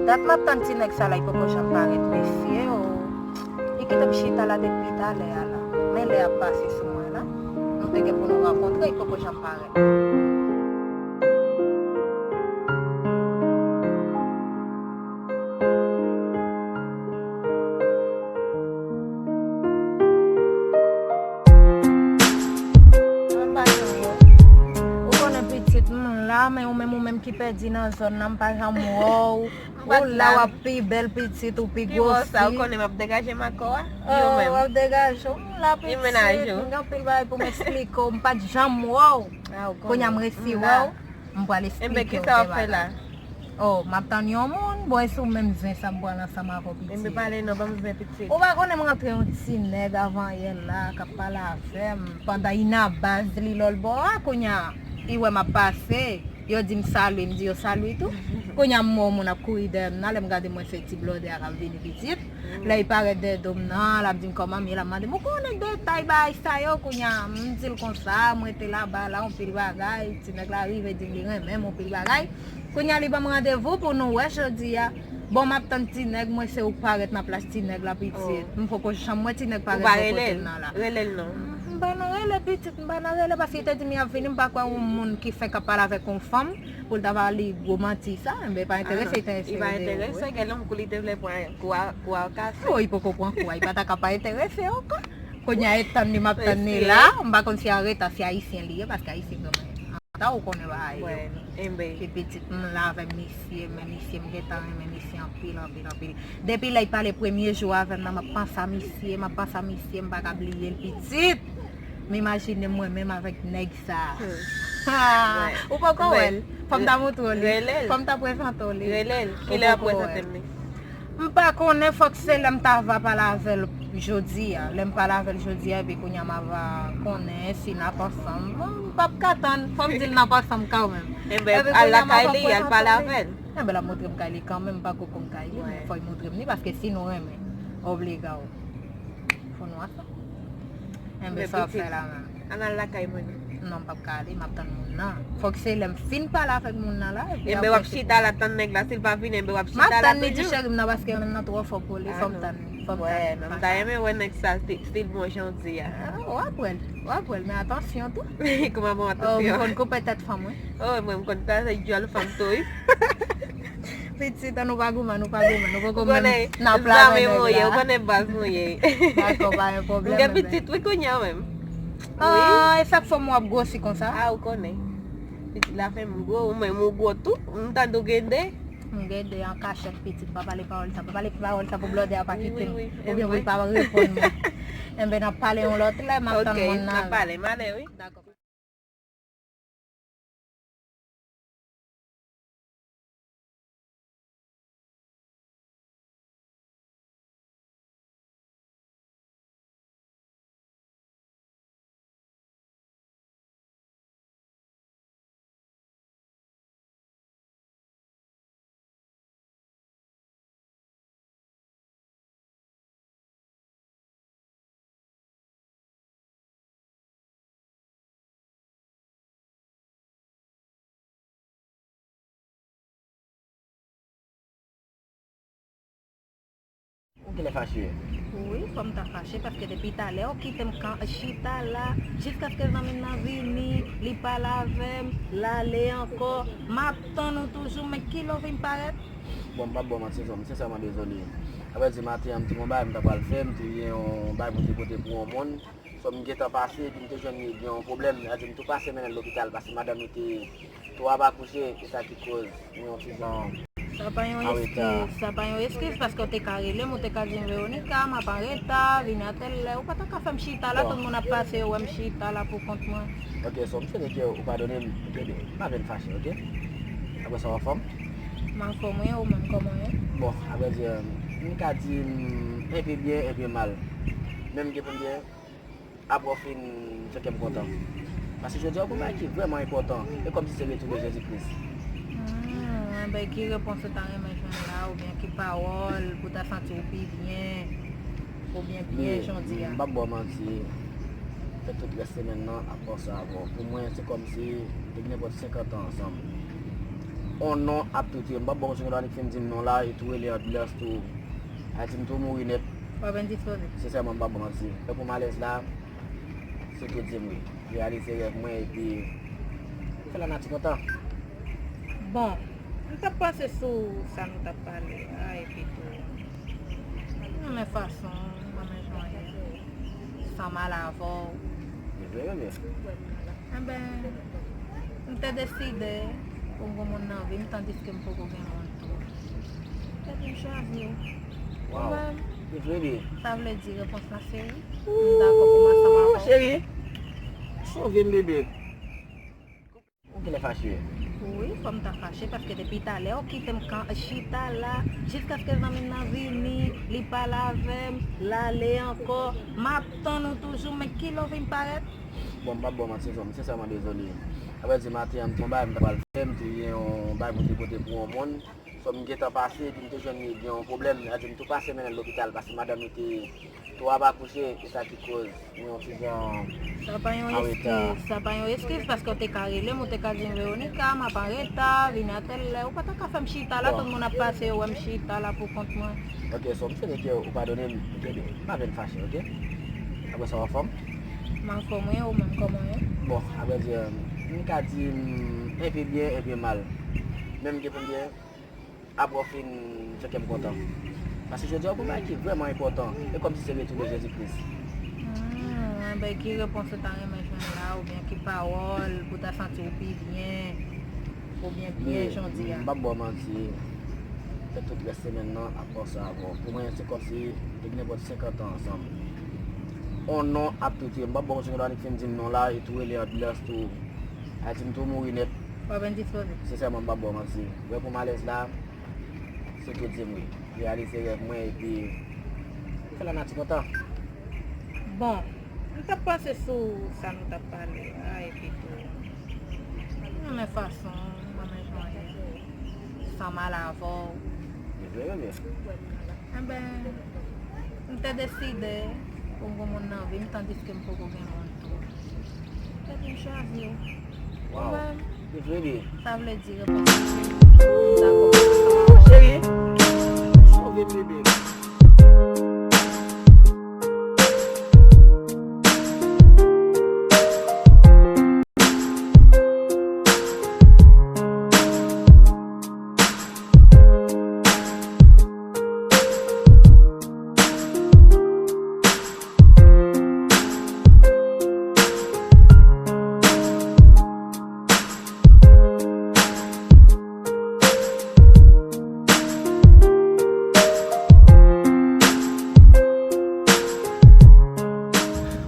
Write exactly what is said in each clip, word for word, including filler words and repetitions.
Dat m ap tann ti nèg sa la, li poko janm parèt, mesye, o. Li kite m chita la depi talè a la. Men lè ap pase sou mwen la. Nou te gen pou nou rankontre, li poko janm parèt. Ou konnen pitit, m la, men ou menm, ou menm ki pèdi nan zòn nan, m pa janm wè w. Ou la, w ap pi bèl pitit, ou pi gwosi. Ki bò sa, ou konnen m ap degaje m ak kò a? Ou menm? W ap degaje w, m la pitit, m gen anpil bagay pou m eksplike w, m pa t janm wè w. Kounye a m resi wè w, m pral eksplike w kèk bagay. Oh, m ap tann yon moun, bon, e sou menm zen sa m pral ansanm avè w, pitit. Enben pale non, ban m zen, pitit. Ou pa konnen m rantre yon ti nèg avanyè la k ap pale avè m, pandan Inabaz li lòlbò a, kounye a, li wè m ap pase. Yo di m salye, m di yo salye tou. Kounye a m wè yon moun ap kouri dèyè m nan, lè m gade m wè se ti blòdè a k ap vini pitit. Lè li parèt dèyè do m nan, l ap di m kòman m ye, l ap mande m, ou konnen detay bagay sa yo, kounye a m di l konsa, m rete laba la, yon pil bagay, ti nèg la rive di m li renmen m, yon pil bagay. Kounye a li ban m randevou pou nou wè jodi a. Bon, m ap tann ti nèg, m wè se ou k parèt nan plas ti nèg la pitit. M poko janm wè ti nèg parèt bò kote m nan la. Ou pa rele l? Rele l non. M pa nan rele pitit, m pa nan rele paske li te di m y ap vini, m pa kwè yon moun ki fenk ap pale avèk yon fanm pou l ta ba li gwo manti sa, enben pa enterese, li te enterese de ou, wi. Gen lòm kou li te vle pran kou a, kou a kase. Oh, li poko pran kou a, li pa ta ka pa enterese ankò. Kounye a e tann li m ap tann li la, m pa konn si an reta, si ayisyen li ye, paske ayisyen gentan an reta, ou konnen bagay yo. Enben. Epi pitit m la avèk misye, men misye m gentan renmen misye anpil, anpil, anpil. Depi lè l pale premye jou avè m nan, m ap panse a misye, m ap panse a misye, m pa ka bliye l pitit. M imajine mwen menm avèk nèg sa. Ou poko wè l? Fò m ta montre w li. Fò m ta prezante w li. Rele l. Kilè w ap prezante m li? M pa konnen, fòk se lè m ta va pale avè l jodi a. Lè m pale avè l jodi a, epi kounye a m ava konnen si n ap ansanm. Bon, m p ap ka tann. Fò m di l n ap ansanm kanmenm. Enben, al lakay li, al pale avè l. Enben, l ap montre m kay li kanmenm, m pa ko konn kay li, men fò l montre m li, paske si nou renmen, obliga w. Fò nou ansanm. Enben, sa w ap fè la menm? Ann al lakay mwen non. Non, m p ap ka ale, m ap tann moun nan. Fòk se lè m fin pale avèk moun nan la, epi apre w ap chita la tann nèg la, si l pa vini, enben w ap chita la toujou. M ap tann li di cheri m nan, paske m nan twò fò pou li, fò m tann li, fò m tann li. M ta renmen wè nèg sa, stil bon jan w di a. W ap wè l, w ap wè l, men atansyon tou. Kòman bon atansyon? M konn koupe tèt fanm, wi. Oh, mwen, m konn pase dyòl fanm tou, wi. Pitit, an nou pa goumen, nou pa goumen, nou poko menm nan pla mwen nèg la. Ou konnen baz mwen ye. Dakò, pa gen pwoblèm. M gen pitit, wi, kounye a menm. Ah, e sa k fè m w ap gwosi konsa? Ah, ou konnen. Pitit la fè m gwo, ou menm ou gwo tou, m tande w gen de. M gen de an kachèt, pitit, pa pale pawòl sa, pa pale pawòl sa pou blòdè a pa kite m, oubyen pou l pa reponn mwen. Enben, n ap pale yon lòt lè, m ap tann moun nan. Ok, n ap pale, m ale, wi. Dakò. Ou genlè fache? Wi, fò m ta fache, paske depi talè ou kite m chita la, jiskaske zanmi m nan vini, li pale avè m, l ale ankò. M ap tann ou toujou, men kilè w vin parèt? Bon, m p ap ba w manti, m sensèman dezole. Apre di maten an, m te gen yon bagay m ta pral fè, m te gen yon bagay pou m te pote pou yon moun. So, m gentan pase, epi m te jwenn li gen yon pwoblèm. Sa di m tou pase mennen l lopital, paske madanm li te tou ap akouche, e sa ki koz yon ti jan an reta. Sa pa yon eskiz, sa pa yon eskiz, paske w te ka rele m, ou te ka di m, Veronica, m ap an reta, vini a tèl lè. Ou pa ta ka fè m chita la, tout moun ap pase, yo wè m chita la pou kont mwen. Ok, so, m swete ke ou padone m, m pa vin fache, ok? Apre sa, w anfòm? M anfòm, wi, ou menm, kòman w ye? Bon, avrèdi, m ka di m enpe byen, enpe mal. Men m gen pou m gen, apre w fin fè kè m kontan. Paske jodi a, w gon bagay ki vrèman enpòtan. E kòmsi se retou de Jezi Kris. Hmm, enben, ki repons ou ta renmen jwenn la, oubyen ki pawòl pou ta santi w pi byen, oubyen byen jan w di a? M p ap ba w manti, fè tout rès semèn nan ap panse avè w. Pou mwen, se kòmsi nou te gen nenpòt senkant an ansanm. On non ap tou touye m. M p ap ba w yon segonn annik fin di m non la, e tou rele anbilans tou. A di m tou mouri nèt. W ap endispoze. Sensèman, m p ap ba w manti. Lè pou malèz la, se tou di m wi. Reyalize rèv mwen epi fè lanati kontan. Bon, m t ap panse sou sa nou t ap pale a, epi tou, m renmen fason w, m renmen jan w ye, san mal avè w. Li vre, bebe. Enben, m te deside pou m gen moun nan vi m, tandiske m poko gen moun tou. Epi m chwazi w. Waw, li vre, li. Sa vle di repons la se wi. M dakò pou m ansanm avè w. Cheri, sove m, bebe. Ou genlè fache. Wi, fò m ta fache, paske depi talè ou kite m kan, chita la, jiskaske zanmi m nan vini, li pale avè m, l ale ankò, m ap tann ou toujou, men kilè w vin parèt? Bon, m p ap ba w manti, m sensèman dezole. Apre di maten an, m te yon bagay m ta pral fè, m te gen yon bagay pou m te pote pou yon moun. So, m gentan pase, epi m te jwenn li gen yon pwoblèm, sa di m tou pase mennen l lopital, paske madanm li te tou ap akouche, e sa ki koz yon ti jan an reta. Sa pa yon eskiz, sa pa yon eskiz, paske w te ka rele m, ou te ka di m, Veronica, m ap an reta, vini a tèl lè. Ou pa ta ka fè m chita la, bon, tout moun ap pase, yo wè m chita la pou kont mwen. Ok, so, m swete ke ou padone m, ok, bebe. M pa vle n fache, ok? Apre sa, w anfòm? M anfòm, wi, ou menm, kòman w ye? Bon, avrèdi, m ka di m enpe byen, enpe mal. Men m gen pou m gen, apre w fin fè kè m kontan. Paske jodi a, w gen yon bagay ki vrèman enpòtan. E kòmsi se retou de Jezi Kris. Hmm, enben, ki repons ou ta renmen jwenn la, oubyen ki pawòl pou w ta santi w pi byen, oubyen byen jan w di a? M p ap ba w manti, fè tout rès semèn nan ap panse avè w. Pou mwen, se kòmsi nou te gen nenpòt senkant an ansanm. On non ap tou touye m. M p ap ba w yon segonn annik fin di m non la, e tou rele anbilans tou. A di m tou mouri nèt. W ap endispoze. Sensèman, m p ap ba w manti. Wè pou malèz la, se tou di m wi. Reyalize rèv mwen epi fè lanati kontan. Bon, m t ap panse sou sa nou t ap pale a, epi tou, m renmen fason w, m renmen jan w ye, san mal avè w. Li vre, bebe. Enben, m te deside pou m gen moun nan vi m, tandiske m poko gen moun tou. Epi m chwazi w. Waw, li vre, li. Sa vle di repons la se wi. M dakò pou sa. Cheri, sove m, bebe.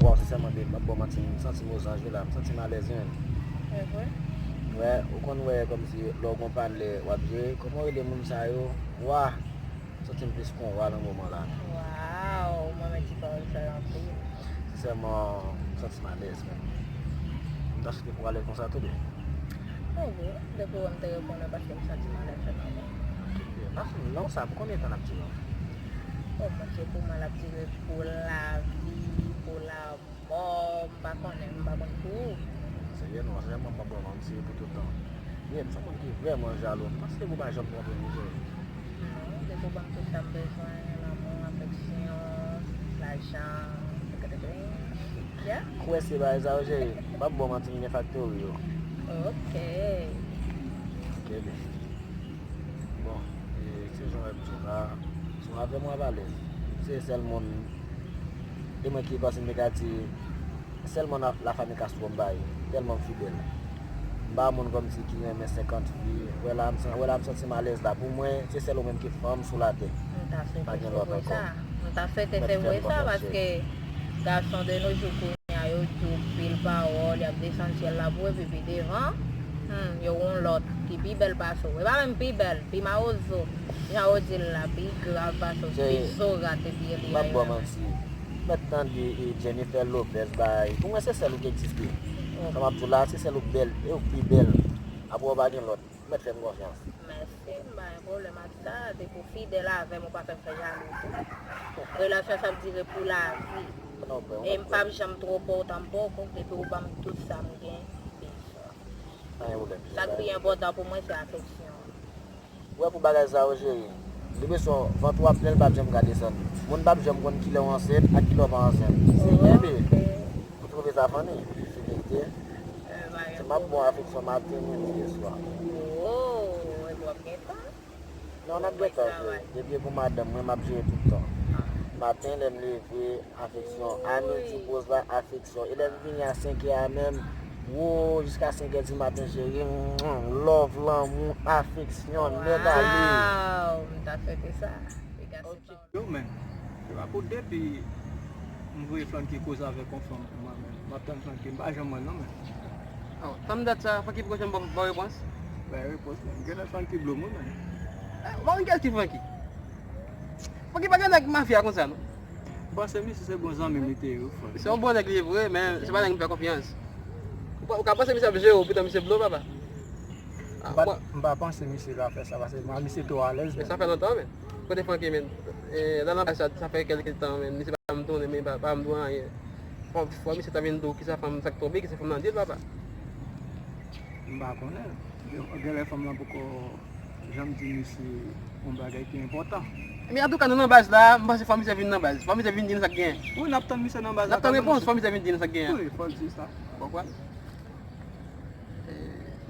Waw, sensèman, babe, m ap ba w manti, m santi m ozanj wi la, m santi m alèz menm. E vre? Wè, ou konn wè kòmsi lè w gon pann lè w ap jere, kòman yo rele moun sa yo? Wa! M santi m plis kon wa nan moman la. Waw, mwen menm ti pawòl sa yo anpil. Sensèman, m santi m alèz menm. M ta swete pou w alèz konsa tou, bebe. O wi, depi w wè m te reponn ou, paske m santi m alèz sèlman. Ok, bebe. Pa fè m non sa, pou konbyen tan l ap dire? O, mwen, se pou mwen l ap dire pou lavi, pou la mò, m pa konnen, m pa konn pou ou. Serye non, serye mwen, m p ap ba w manti, se pou tout tan. Ye, m se yon moun ki vrèman jalou. M panse ou pa janm twonpe m, wi, cheri. Non, depi w ban m tout sa m bezwen, lanmou, afeksyon, lajan, etsetera. Yeah. Kwè se bagay sa yo, cheri. M p ap ba w manti, m gen faktori yo. Ok. Ok, bebe. Bon, e, se jan w ap di w la, si w avè mwen w ap alèz. Se sèl moun, e mwen ki panse m te ka di, sèl moun la, la fanmi Castro m bay, tèlman m fidèl. M pa moun kòmsi ki renmen senkant fi. Wè la, m san-, wè la, m santi m alèz la. Pou mwen, se sèl ou menm ki fanm sou latè. Pa gen lòt ankò. M ta swete se vre sa, paske gason de nos jours kounye a, yo di w pil pawòl, y ap desann syèl la pou ou, epi pi devan, hmm, yo gen yon lòt ki pi bèl pase w. E pa menm pi bèl, pi mawozo. Jan yo di l la, pi grav pase w, pi zorat epi Eliya yo renmen. M ap ba w manti. Mèt tande, e, Jennifer Lopez bay. Pou mwen, se sèl ou ki egziste. Sa m ap di w la, se sèl ou k bèl, e ou k pi bèl. Apre w pa gen lòt. Mèt fè m konfyans. Mèsi, m pa gen pwoblèm ak sa. Depi w fidèl avè m, ou pa fè m fè jalou tou. Relasyon sa ap dire pou lavi. E m p ap janm twonpe w tanpoko, depi w ban m tout sa m gen, m bezwen. Pa gen pwoblèm. Sa k pi enpòtan pou mwen, se afeksyon an. Ou wè pou bagay sa yo, cheri. Li bezwen vant ou ap plen, l p ap janm ka desann. Moun p ap janm konn kilè w ansent ak kilè w pa ansent. Se kenbe. Ou twouve sa funny? Se verite. Se m ap bon afeksyon maten, midi, e swa. Non, n ap gen tan, cheri. Depi e pou madanm mwen, m ap jere tout tan. Maten, lè m leve, afeksyon. A midi, poz la, afeksyon. E lè m vini a senk è a menm, wo, jiska senk è di maten, cheri, love, lanmou, afeksyon, nèt ale. Wow, m ta swete sa. Piga se pa Yo, men, se pa pou depi m voye Francky koze avèk yon fanm pou mwen, men m ap tann Francky, m pa janm wè l non, men. Oh, tann dat sa, Francky poko janm ba w repons? Bay repons, men. Genlè Francky blou moun, men. Ou pa konn kiyès ki Francky? Francky pa gen nèg mafya konsa, non. M panse misye se bon zanmi m li te ye, wi, frè. Se yon bon nèg li ye vre, men se pa nèg m fè konfyans. Ou ka panse misye ap jere w, poutan misye blou, papa. M pa, m pa panse misye ka fè sa, paske misye twò alèz, men. Sa fè lontan, men. Kote Francky, men? E, nan lanmay sa, sa fè kèlke tan, men. Misye pa janm tounen, men pa, pa janm di w anyen. Fò, fò misye ta vin di w kisa fanm, sa k tonbe, kisa fanm nan di l, papa. M pa konnen. Genlè fanm lan poko janm di misye yon bagay ki enpòtan. Men antouka, nou nan baz la, m panse fò misye vin nan baz. Fò misye vin di nou sa k genyen. Wi, n ap tann misye nan baz la. N ap tann repons, fò misye vin di nou sa k genyen. Wi, fò l di sa. Ou konprann?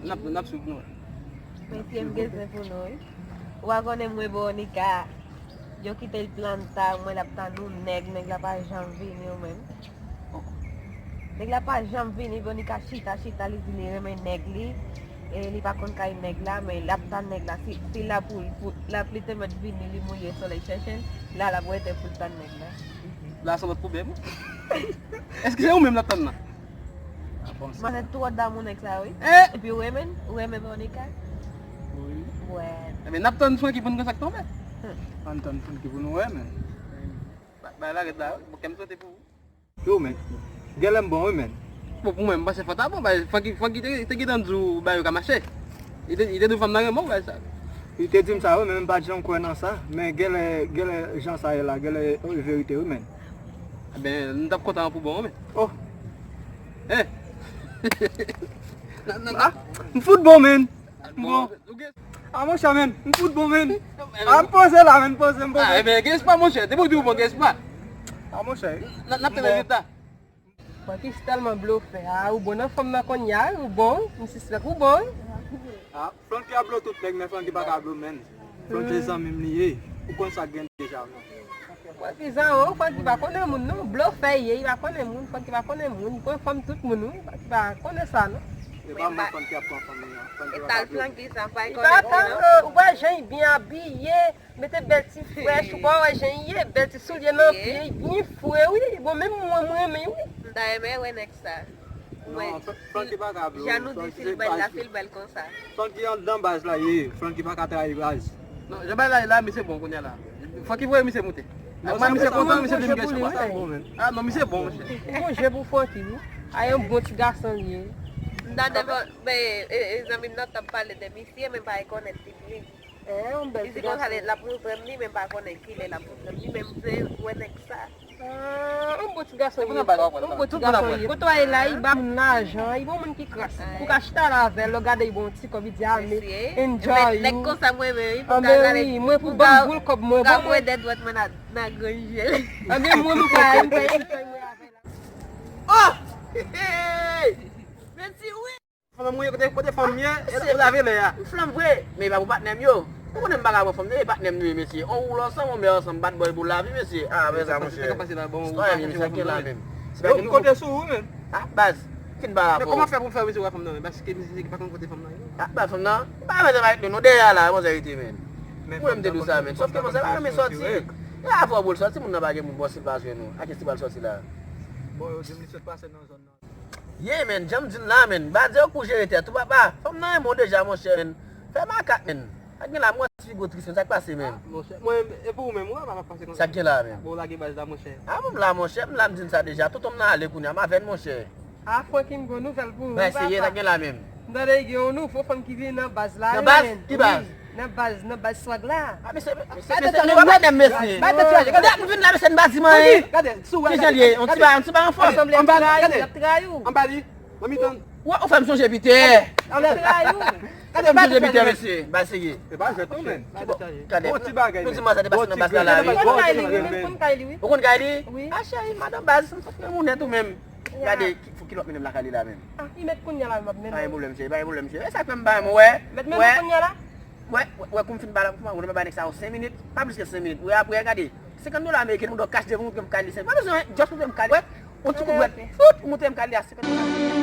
N ap, n ap swiv nou. Mesye, m gen zen pou nou, wi. Ou pa konnen mwen, Veronica, yo kite l planta, mwen l ap tann yon nèg, nèg la pa janm vini, ou menm. Nèg la pa janm vini, Veronica chita, chita, li di li renmen nèg li, e li pa konn kay nèg la, men l ap tann nèg la, si, si l la pou, pou, l ap li te mèt vini, li mouye solèy chèche l, la l ap wete pou l tann nèg la. La se lòt pwoblèm. Èske se ou menm l ap tann nan? Mwen se twò damou nèg sa wi. Eh! Epi ou renmen, ou renmen Veronica? Wi. Wè. Ebyen n ap tann Francky pou n konn sa k tonbe. Ann tann Francky pou nou wè men. Bay la rèd la wi. Bon kè m sote pou ou. Yo men. Genlè m bon wi men. Bon pou mwen m panse fò ta bon bay Francky, Francky te, te gentan di w bagay yo ka mache. Li te, li te di w fanm nan renmen w bay sa. Li te di m sa wi men m pa t janm kwè nan sa. Men genlè, genlè jan sa ye la, genlè e verite wi men. Ebyen, nou t ap kontan pou bon men. Oh! Eh! Ah, m fout bon, men! M bon. Ah, monchè, men, m fout bon, men! Ah, m poze la, men, m poze, m poze. Ah, ebyen, gen espwa, monchè. Depi w di w bon, gen espwa. Ah, monchè. N ap tann rezilta. Francky se tèlman blofè a, ou bon nan fanm nan kounye a, ou bon, m sispèk ou bon. Ah, Francky ap blo tout nèg, men Francky pa ka blo menn. Francky se zanmi m li ye. Ou konn sa k gen deja, non. Francky zanmi w, Francky pa konnen moun non. Blofè ye, li pa konnen moun, Francky pa konnen moun, li pran fanm tout moun wi, Francky pa konnen sa non. E pa mwen Francky ap pran fanm li an. Francky pa ka blo. Li pa ka blo, ou wè jan li byen abiye, mete bèl ti frèch, ou pa wè jan li ye, bèl ti soulye nan pye, li byen fre wi, bon menm mwen m renmen wi. M ta renmen wè nèg sa. Mwen, Francky pa ka blo. Jan nou di si l bèl la, si l bèl konsa. Francky anndan baz la ye. Francky pa ka trayi baz. Non, jan bagay la ye la, misye bon kounye a la. Francky voye misye moute. Ak mwen misye kontan, misye di m gen chans. Ah non, misye bon, monchè. Ou gon je pou Francky wi. A yon bon ti gason li ye. M ta devan, men, e, e, zanmi m nan t ap pale de misye, men m pa rekonèt li byen. Li di konsa l ap reprend li, men m pa konnen kilè l ap reprend li, men m vle wè nèg sa. Ah, yon bon ti gason li ye. Yon bon ti gason li ye. Kote w ye la, li ba moun lajan, li bon moun ki kras. Pou ka chita la avè l, lè w gade li bon ti kòb, li di a men, enjoy ou. Nèg konsa m renmen wi, pou ka gade, mwen pou ban m boul kòb mwen, ban mwen. Gade dwèt mwen nan, nan grenn je l. Ebyen mwen, mwen pa enjoy mwen avè l. Oh! Hey, hey! Mèsi wi! Fanm mwen ye, kote, kote fanm ye? Ou lave lè a. Ou flanm vre, men e pa pou patnè m yo. Ou konnen m pa ka pran fanm nan, e patnè m nou ye, mesye. On woule ansanm, on mè ansanm, bad boy pou lavi, mesye. Ah, men sa, monchè. Sa k ap pase la, bon, ou pa chèche fanm nan. Yo, m konte sou ou, men. Ah, baz, fin pale avè w. Men kòman fè pou m fè, mesye, wè fanm nan, men? Paske, mesye, se ki pa konn kote fanm nan ye. Ah, baz, fanm nan, m pa renmen avèk nou, nou dèyè a la, manzè rete, men. Mwen menm m te di w sa, men. Sòf ke manzè pa renmen sòti. E avè w pou l sòti, moun nan pa gen moun, bon, si l pa jwenn ou. Ak ki ti pral sòti la. Bon, yo di m li sot pase nan zòn nan. Yeah, man, jan m di n la, man. Ba di yo pou jere tèt ou, papa. Fanm nan renmen w deja, monchè, man. Fè makak, man. Sa k gen la, m wè ti figo tris, man. Sa k pase, man? Ah, monchè, mwen, e pou ou menm, ou wè, pa pase konsa. Sa k gen la, man? Bon, w lage baz la, monchè. Ah, bon, m la, monchè. M la, m di n sa deja. Tonton m nan ale kounye a, m avè n, monchè. Ah, Francky, m gon nouvèl pou ou, papa. Sa k gen la, man? M tande gen yon nouvo fanm ki vini nan baz la, wi, man. Nan baz? Ki baz? Nan baz, nan baz swag la. Ah, mesye, mesye, mesye, nou pa patnè m, mesye. Gade, gade, gade, nou vin la, mesye, n pa di m anyen. Gade, sou wè. Kijan l ye? On ti ba, on ti ba anfòm. Anba li, gade. Anba li. Mami tann. Ou fè m sonje Pitè. L ap trayi w. Gade m chanje biten, mesye. Baz serye. E pa jwèt non, men. Gade. Bon ti bagay, men. Bon ti bagay, men. Bon ti bagay, men. Ou konn Kylie, wi. Ou konn Kylie? Wi. A, cheri, madan Baz, m sot nan mounèt ou menm. Gade, ki, ki lòt mennen m lakay li la menm. Ah, li met kounye a la, m ap mennen. Pa gen pwoblèm, cheri, pa gen pwoblèm, cheri. E sa k fè m bay mwen, wè. Met mennen kounye a la? Wè, wè, wè, kou m fin pale, kou m bay nèg sa yo senk minit, pa plis ke senk minit. Wè, apre, gade, senkant dola ameriken, m dwe kach devan, montre m Kylie, pa bezwen, just montre m Kylie. Wè, yon ti kout dwèt, tout, montre m Kylie a senkant dola ameriken.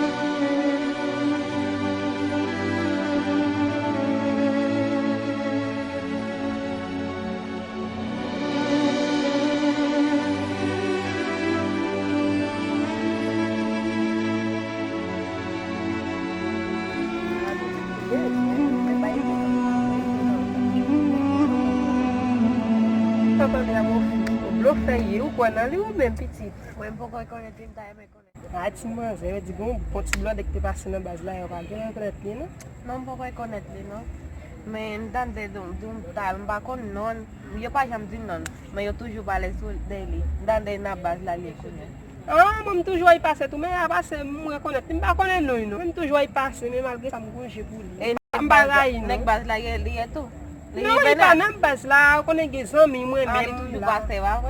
Sa tande a, mon fi, blofè ye, ou kwè nan li ou menm, pitit? Mwen, m poko rekonèt li, m ta renmen konnen. A, ti manzè, yo di gon bon ti blòdè ki te pase nan baz la, yo pa gen rekonèt li, non? Non, m poko rekonèt li, non. Men m tande di w, di w, m ta, m pa konn non l. Yo pa janm di non l, men yo toujou pale sou, de li. M tande nan baz la, li ye kounye a. Ah, mwen, m toujou wè l pase tou, men a pase, m rekonèt li. M pa konnen non l, non. Men m toujou wè l pase, men malgre sa, m gon je pou li. E m pa rayi, non. Nèg baz la, ye, li ye tou? Non, li pa nan baz la, ou konnen gen zanmi mwen menm la.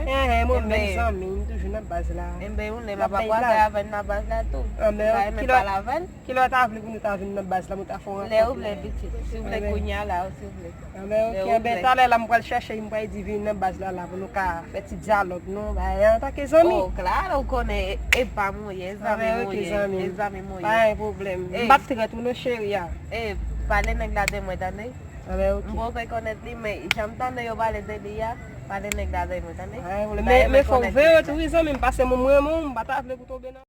Enhen, mwen menm zanmi, m toujou nan baz la. Enben, yon lè m ap ap pase avè l nan baz la tou. Anben, kilè, kilè w ta vle pou nou ta vin nan baz la, pou nou ta fè yon rankont? Lè ou vle, pitit. Si w vle kounye a la, si w vle. Anben, ok, anben, talè la, m pral chèche, m pral di vin nan baz la, la, pou nou ka fè ti dyalòg, non, bagay, antanke zanmi. Oh, klaro, ou konnen, e pa m ou ye, e zanmi m ou ye, e zanmi m ou ye. Pa gen pwoblèm. M p ap trèt ou, non, cheri a. E, pale nèg la de mwen, tande? Anben, ok. M poko rekonèt li, men jan m tande yo pale de li a, pale nèg la de mwen, tande? Men, men fò w veye tou, wi, zanmi m, paske mwen, mwen, mwen, m pa ta vle pou tonbe nan